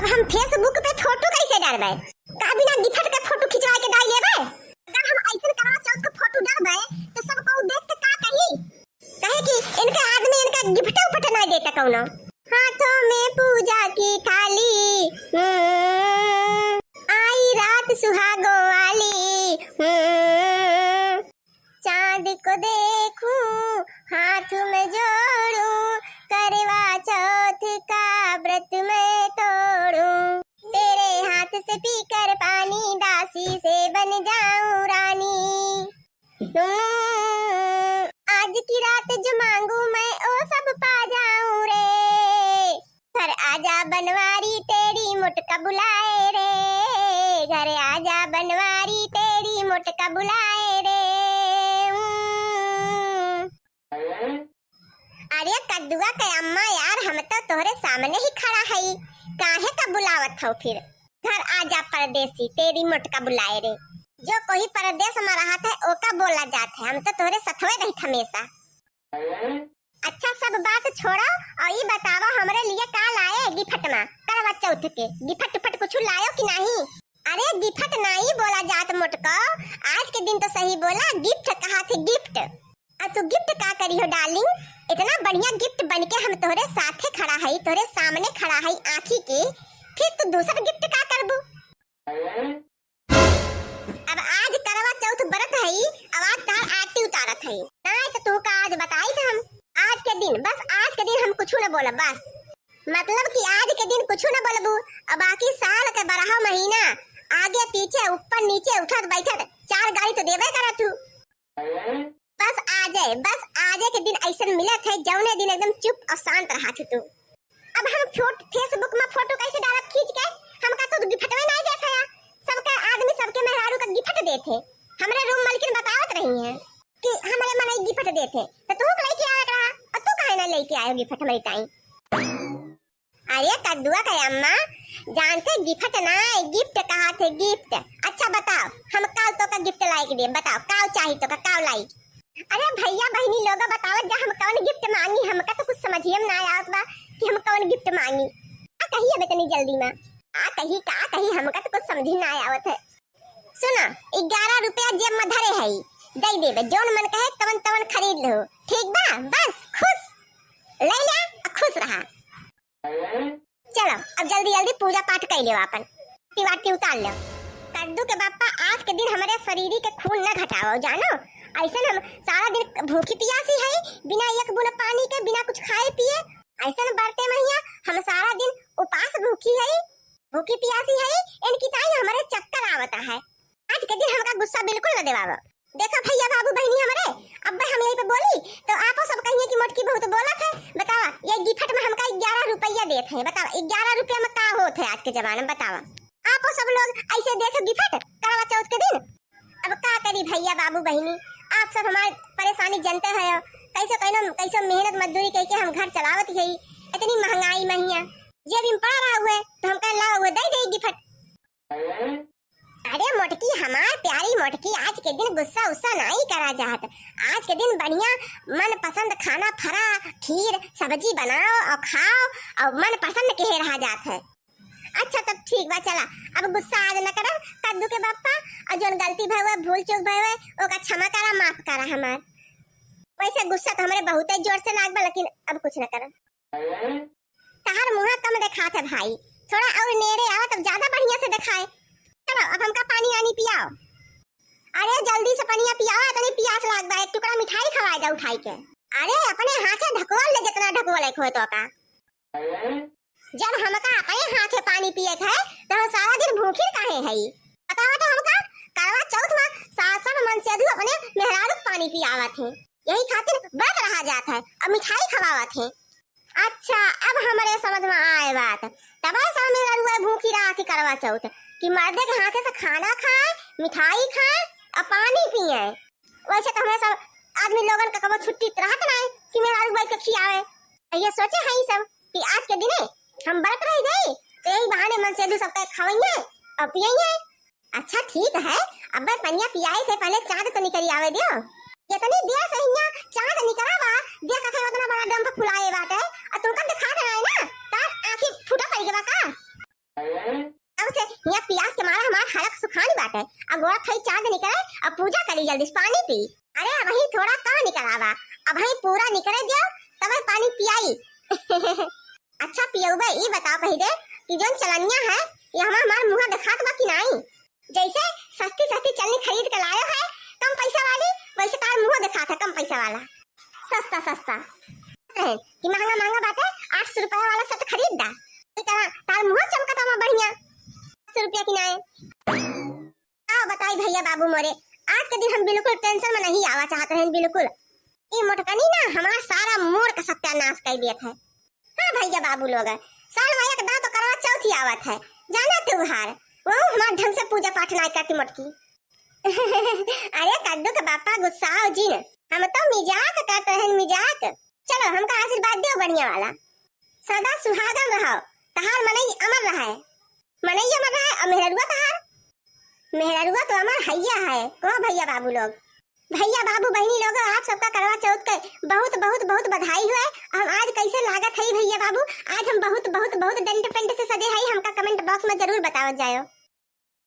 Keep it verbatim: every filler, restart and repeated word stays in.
अब हम Facebook पे फोटो कैसे डालबे? का बिना गिफ्ट के फोटो खिंचवा के डाल लेबे? अगर हम ऐसन करवा चौथ के फोटो डालबे, तो सब केहू देख के का कही? कहे कि इनके आदमी इनका गिफ्ट उफ्ट ना देता कौनो। हाथों में पूजा की थाली, हम्म, आई रात सुहागों वाली, हम्म, चांद को देखूं, हाथ में जोड़ूं, करवा चौथ का व्रत मैं तोड़ूं। तेरे हाथ से पीकर पानी, दासी से बन जाऊं रानी। हम्म, आज की रात जो मांगू मैं, ओ सब पा जाऊं रे। घर आजा बनवारी, तेरी मोटका बुलाए रे। घर आजा बनवारी, तेरी मोटका बुलाए रे। हम्म। अरे कद्दुआ के अम्मा यार, हम तो तोहरे सामने ही खड़ा हई, काहे का बुलावत हो फिर? घर आजा परदेसी, तेरी मोटका बुलाए रे। जो कोई परदेस में रहत है, ओका बोला जात है, हम तो तोहरे सथवे रहित हमेसा। अच्छा, सब बात छोड़ो और ई बतावा, हमरे लिए का लाए गिफ्ट में करवा चौथ के? गिफ्ट उफ्ट कुछ लायो कि नहीं? अरे गिफ्ट नहीं बोला जात मोटको, आज के दिन तो सही बोला, गिफ्ट कहा थे, गिफ्ट। अब तू गिफ्ट का करी हो डार्लिंग? इतना बढ़िया गिफ्ट बन के हम तोहरे साथे खड़ा हई, तोहरे सामने खड़ा हई आँखी के, फिर तू दूसर गिफ्ट का करबू? अब आज करवा चौथ बरत हई, अब आज तार आरती उतारत हई। नाहीं तो तू का आज बताई थे हम, आज के दिन, बस आज के दिन हम कुछ न बोलब बस। मतलब कि आज के दिन कुछ न बोलबू, अब बाकी साल के बारह महीना आगे पीछे ऊपर नीचे उठत बैठत चार गाली तो देबे करत हूँ। बस आजे, बस आजे के दिन ऐसन मिलत है, जौने दिन एकदम चुप और शांत रहा थी तू। अब हम फोट-, Facebook में फोटो कैसे डालब खींच के? हमका तो गिफ्टवे नहीं देत है। सबके आदमी सबके मेहरारू का गिफ्ट देत है। हमरे रूम मालकिन बतावत रही हैं कि हमरे मनई गिफ्ट देत है, तो तू के लेके आवे के रहा, और तू काहे ना लेके आयो गिफ्ट हमारी टाइम? अरे कद्दुआ के अम्मा, जानते गिफ्ट ना है, गिफ्ट कहा थे, गिफ्ट। अच्छा बताओ, हम काल तो का गिफ्ट लाई के दे, बताओ काल चाही तो का, काल लाई? अरे भैया बहिनी लोग बतावत जा, हम कौन गिफ्ट मांगी, हमका तो कुछ समझिए में ना आवत बा कि हम कौन गिफ्ट मांगी। का कही अब इतनी जल्दी में? का कही, का कही, हमका तो कुछ समझी ना आवत है। सुना, ग्यारह रुपया जेब में धरे है, दे देबे, जौन मन कहे तवन तवन खरीद लो, ठीक बा? बस खुश, ले ले, खुश रहा। चलो, अब जल्दी जल्दी पूजा पाठ कर लो, अपन आरती वारती उतार लो। कद्दू के बापा, आज के दिन हमारे शरीर के खून न घटाओ, जानो। ऐसन हम सारा दिन भूखी पियासी है, बिना एक बूंद पानी के, बिना कुछ खाए पिए। ऐसन बरते मैया, हम सारा दिन उपास भूखी है, भूखी पियासी है, इनकी ताई हमारे चक्कर आवता है। आज के दिन हमका गुस्सा बिल्कुल न देवावा। देखा भैया, बाबू, बहिनी हमरे, अब हम यही पे बोली तो आपो सब कहिए कि मोटकी बहुत बोलत है। बतावा, ये गिफ्ट में हमका ग्यारह रुपया देत है, बतावा ग्यारह रुपया में का होत है आज के जमाना में, बतावा। आपो सब लोग ऐसे देत हो गिफ्ट करवा चौथ के दिन। अब का करी भैया, बाबू, बहिनी, आप सब हमार परेशानी जनते हो, कैसे कैनो कैसे मेहनत मजदूरी करके हम घर चलावत है, इतनी महंगाई में हिया जेब में पड़ा रहा हुए तो हम कह ला हुए दे दे गिफ्ट। अरे मोटकी, हमार प्यारी मोटकी, आज के दिन गुस्सा उस्सा नाई करा जात। आज के दिन बढ़िया मनपसंद खाना, फरा, खीर, सब्जी बनाओ और खाओ और मन प्रसन्न के रहा जात है। अच्छा तब ठीक बा, चला अब गुस्सा आज न करब कद्दू के बापा, और जौन गलती भय हुए, भूल चूक भय हुए, ओका क्षमा करा, माफ करा हमार। वैसे गुस्सा तो हमरे बहुते जोर से लाग बा, लेकिन अब कुछ न करब। तहार मुँह कम देखात है भाई, थोड़ा और नेड़े आवा तब ज्यादा बढ़िया से देखाए। चलो अब हमका पानी वानी पियाओ। अरे जल्दी से पनिया पियाओ, इतनी पियास लाग बा, एक टुकड़ा मिठाई खवाए जा उठाई के। अरे अपने हाथे ढकवल ले, जितना ढकवल एक हो तो का। जब हमका अपने हाथे पानी पिए के है तो हम सारा दिन भूखी काहे हई? बतावा तो हमका, करवा चौथ में सास और मनसेधू अपने मेहरारू के पानी पियावत है, यही खातिर व्रत रहा जात है और मिठाई खवावत है। अच्छा, अब हमरे समझ में आए बात। तबे सब मेहरारू भूखी रहा थी करवा चौथ कि मर्दे के हाथे से खाना खाए, मिठाई खाए और पानी पिए। वैसे तो हमरे सब आदमी लोगन का कबो छुट्टी रहत नाई कि मेहरारू बैठ के खियावे। तो ये सोचे हैं सब कि आज के दिने हम व्रत रह गई तो यही बहाने मनसेधू सबके खवइये और पियइये। अच्छा ठीक है, अब मैं पनिया पियाए से पहले चांद तो निकल आवे दियो। इतनी देर से हियां चांद निकला बा, देख के उतना बड़ा डंप फुलाए बाटे, और तुमका दिखात नाई ना, तार आंखी फूटा पड़ गवा का? तब से हियाँ पियास के मारा हमार हलक सुखान बाटे। अब गोड़ थई चांद निकले, अब पूजा करी जल्दी से पानी पी। अरे अबहीं थोड़ा कहाँ निकल आवा, अबहीं पूरा निकले दियो, तबे पानी पियाई। अच्छा पियउबे, ई बताओ पहिले कि जौन चलनिया है, ये हमार, हमार मुँह देखात बा कि नाई? जैसे सस्ती सस्ती चलनी खरीद के लायो है कम पैसा वाली, वैसे तार मुँह देखात है कम पैसा वाला। सस्ता सस्ता है कि महंगा महंगा बाटे, आठ सौ रुपया वाला सेट खरीद दा। ई तरह तार मुँह चमकत बा बढ़िया, आठ सौ रुपया की नाई। का बताई भैया बाबू मोरे, आज के दिन हम बिल्कुल टेंशन में नहीं आवा चाहत रहन बिल्कुल। ई मोटकनी ना हमार सारा मूड का सत्यानाश कर दियत है। हाँ भैया बाबू लोग, साल में एक दाव तो करवा चौथ ही आवत है, जाना त्योहार, वो हमार ढंग से पूजा पाठ नाई करती मोटकी। अरे कद्दू के बापा गुस्साओ जिन, हम तो मिजाक करत रहन मिजाक। चलो हमका आशीर्वाद दियो बढ़िया वाला। सदा सुहागन रहो, तहार मनई अमर रहे। मनई अमर रहे और मेहररुआ तहार? मेहररुआ तो अमर हैया है। कहो भैया बाबू लोग, भैया बाबू बहनी लोग, आप सबका करवा चौथ के बहुत बहुत बहुत बधाई हुए। हम आज कैसे लागत है भैया बाबू, आज हम बहुत बहुत बहुत डेंट पेंट से सजे है, हमका कमेंट बॉक्स में जरूर बतावत जायो।